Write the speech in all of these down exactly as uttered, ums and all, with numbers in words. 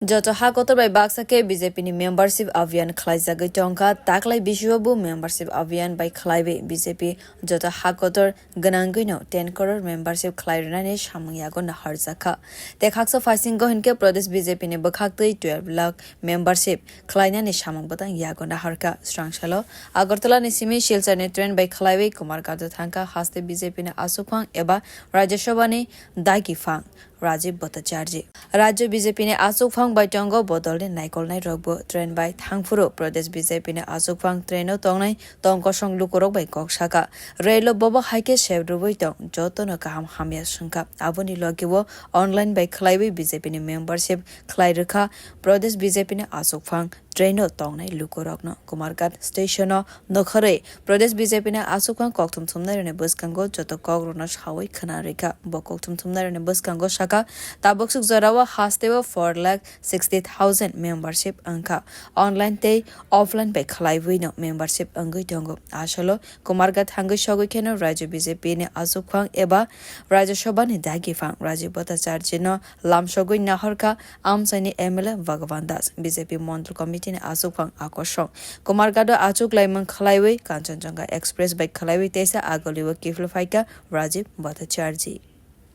Joto ha kotor bai baksa khe B J P ni membership abhiyan khlaijagwi tongkha. Taklai bisio bo membership abhiyan bai khlaiwi B J P joto ha kotor gwnangwino ten crore membership khlai rwnani samung yago naharjakha. Tei khaksa phaisingo hinkhe Pradesh B J P ni bwkhaktwi twelve lakh membership khlainani samung bwtang yago naharkha. Srangsalo Agartala ni simi Silchar ni train bai khlaiwi Kumarghat o thangkha haste B J P ni achukphang eba Rajya Sabha ni dagiphang Rajiv Bhattacharjee. Rajya B J P ni achukphang bai tongo bodol ni naikolnai rokbo. Train bai thangphuru Pradesh B J P ni achukphang train o tongnai tong kosong lukurok bai kok saka. Rail o bobo hai khe sep rwui tong, jotono kaham hamya swngkha. Aboni logi o online bai khlaiwi B J P ni membership khlai rwkha Pradesh B J P ni achukphang train o tongnai lukurokno. Kumarghat station o nokharwi Pradesh B J P ni achukphang kokthum thumnairokni bwskango joto kokrokno sawi khna rwkha. Bo kokthum thumnairokni bwskango saka, tabuk swk jorao hasteo four lakh sixty thousand membership wngkha. Online tei offline bai khlaiwino membership wngwi tongo. Asolo Kumarghat thangwi sogwi kheno Rajya B J P ni achukphang eba Rajya Sabha ni dagiphang Rajiv Bhattacharjee no lamsogwi nahorkha amchaini M L A Bhagavan Das, B J P Mondol Committee ni achukphang Akorsong. Kumarghat o achuk laimung khlaiwi Kanchanjunga Express bai khlaiwi teisa agoli o kiphil phaikha Rajiv Bhattacharjee.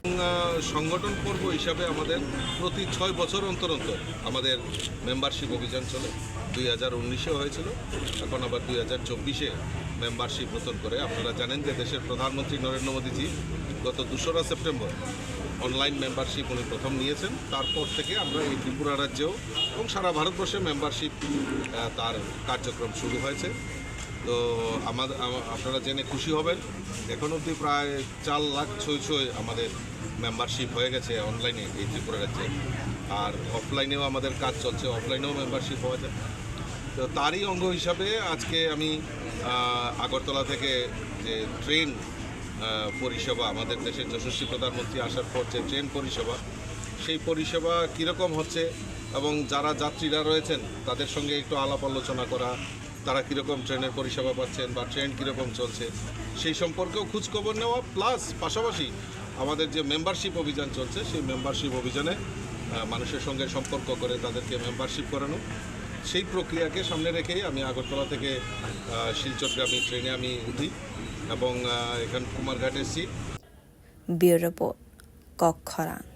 আহ, সংগঠন পর্ব হিসাবে আমাদের প্রতি ছয় বছর অন্তর অন্তর আমাদের মেম্বারশিপ অভিযান চলে। দুই হাজার উনিশে হয়েছিল, এখন আবার দুই হাজার চব্বিশে মেম্বারশিপ নতুন করে। আপনারা জানেন যে দেশের প্রধানমন্ত্রী নরেন্দ্র মোদীজি গত দোসরা সেপ্টেম্বর অনলাইন মেম্বারশিপ উনি প্রথম নিয়েছেন। তারপর থেকে আমরা এই ত্রিপুরা রাজ্যেও এবং সারা ভারতবর্ষে মেম্বারশিপ, আহ, তার কার্যক্রম শুরু হয়েছে। তো আমাদের, আমা-, আপনারা জেনে খুশি হবেন, এখন অবধি প্রায় চার লাখ ছয় ছয় আমাদের মেম্বারশিপ হয়ে গেছে অনলাইনে এই ত্রিপুরা রাজ্যে। আর অফলাইনেও আমাদের কাজ চলছে, অফলাইনেও মেম্বারশিপ হওয়া যায়। তো তারই অঙ্গ হিসাবে আজকে আমি, আহ, আগরতলা থেকে যে ট্রেন, আহ, পরিষেবা, আমাদের দেশের যশস্বী প্রধানমন্ত্রী আসার পর যে ট্রেন পরিষেবা, সেই পরিষেবা কীরকম হচ্ছে এবং যারা যাত্রীরা রয়েছেন তাদের সঙ্গে একটু আলাপ আলোচনা করা, তারা কীরকম ট্রেনের পরিষেবা পাচ্ছেন বা ট্রেন কীরকম চলছে, সেই সম্পর্কেও খোঁজখবর নেওয়া, প্লাস পাশাপাশি আমাদের যে মেম্বারশিপ অভিযান চলছে, সেই মেম্বারশিপ অভিযানে, আহ, মানুষের সঙ্গে সম্পর্ক করে তাদেরকে মেম্বারশিপ করানো, সেই প্রক্রিয়াকে সামনে রেখেই আমি আগরতলা থেকে, আহ, শিলচরগামী ট্রেনে আমি উঠি এবং, আহ, এখান কুমারঘাট এসছি। Bureau Report, Kokkhorang.